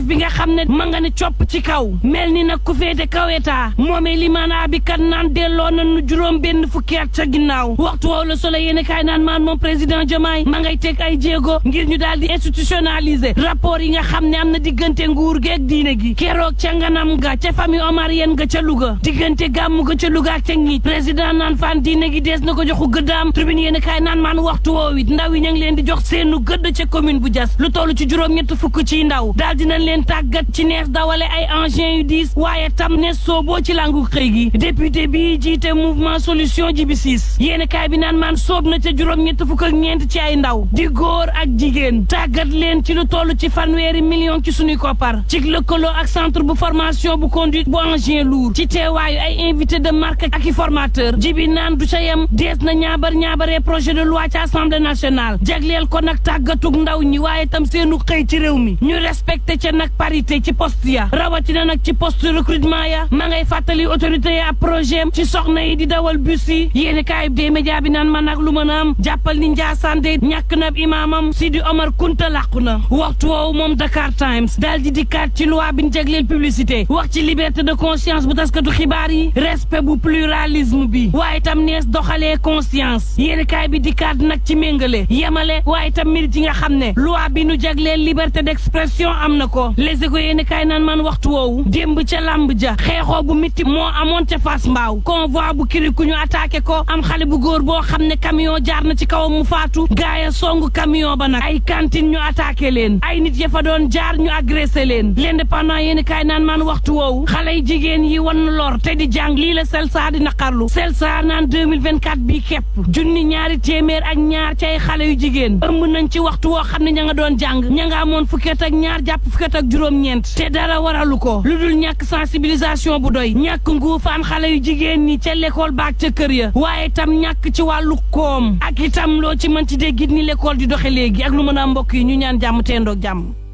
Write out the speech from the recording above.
bi nga xam ne ma nga ne copp ci kaw mel ni nag ku féete kaw état moomee limaana bi kat naan delloo nañu juróom benn fukki at ca ginnaaw waxtu woowu la Soleil yéen kaay naan maan moom président Diomaye ma ngay teg ay jéego ngir ñu daal di institutionnaliser rapport yi nga xam ne am na diggante nguur geeg diine gi keroog ca nganam ga ca famille omarienne ga ca Louga diggante gàmmu ga ca Louga ak ca ngi président naan fan diine gi dees na ko joxu gëddaam tribune yéen kaay naan maan waxtu woowu it ndaw yi ñu ngi leen di jox seenu gëdd ca commune bu Diass lu toll ci juróom-ñett fukk ci ndaw daal dinañ leen tàggat ci nees dawale ay engins yu diis waaye tam ne sooboo ci langu xëy gi député bi jiite mouvement solution jibi siis yéen kaay bi naan maan soob na ca juróom-ñett fukk ak ñeent ci ay ndaw di góor ak jigéen tàggat leen ci lu toll ci fanweeri million ci suñuy koppar ci lëkkaloo ak centre bu formation bu conduite bu engin lourd ci teewaayu ay invité de marque ak i formateur jibi naan du ca yem dees na ñaabaree projet de loi ci assemblée nationale jagleel ko nag tàggatug ndaw ñi waaye tam seenu xëy ci réew mi ñu respecté ca nag parité ci poste ya rawatina nag ci poste recrutement ya ma ngay fàttali autorité yi ab projet ci soxna yi di dawal bus yi yéeni kaay des média bi naan man nag lu mën a am jàppal ni Njaasaan de ñàkk na imaamam Sidi Omar Kunta làqu na waxtu woowu moom Dakar Times daal di dikkaat ci loi bi ñu jagleel publicité wax ci liberté de conscience bu taskatu xibaar yi respect bu pluralisme bi waaye tam nees doxalee conscience yéeni kaay bi dikkaat nag ci méngale yemale waaye tam mérite yi nga xam ne loi bi nu jagleel liberté d'expression am na ko Les Échos yéeni kaay naan man waxtu woowu démb ca làmb ja xeexoo bu mitti moo amoon ca Fass Mbaaw convoi bu kiriku ñu attaqué ko am xale bu góor boo xam ne camion jaar na ci kawam mu faatu gaaya songu camion ba nag ay cantine ñu attaqué leen ay nit ya fa doon jaar ñu agressé leen L'Indépendant yéeni kaay naan man waxtu woowu xale yi jigéen yi wan lor te di jàng lii la Selsa di naqarlu Selsa naan 2024 bii képp junni ñaari téeméer ak ñaar ci ay xale yu jigéen ëmb nañ ci waxtu woo xam ne ña nga doon jàng ña nga amoon fukket ak ñaar jàpp fukket ak juróom-ñeent te dara waralu ko lu dul ñàkk sensibilisation bu doy ñàkk nguufaan xale yu jigéen ñi ca l'école baak ca kër ya waaye tam ñàkk ci wàllu koom ak itam loo ci mën ci déggit ni l'école di doxe léegi ak lu mën a mbokk yi ñu ñaan jàmm teendoog jàmm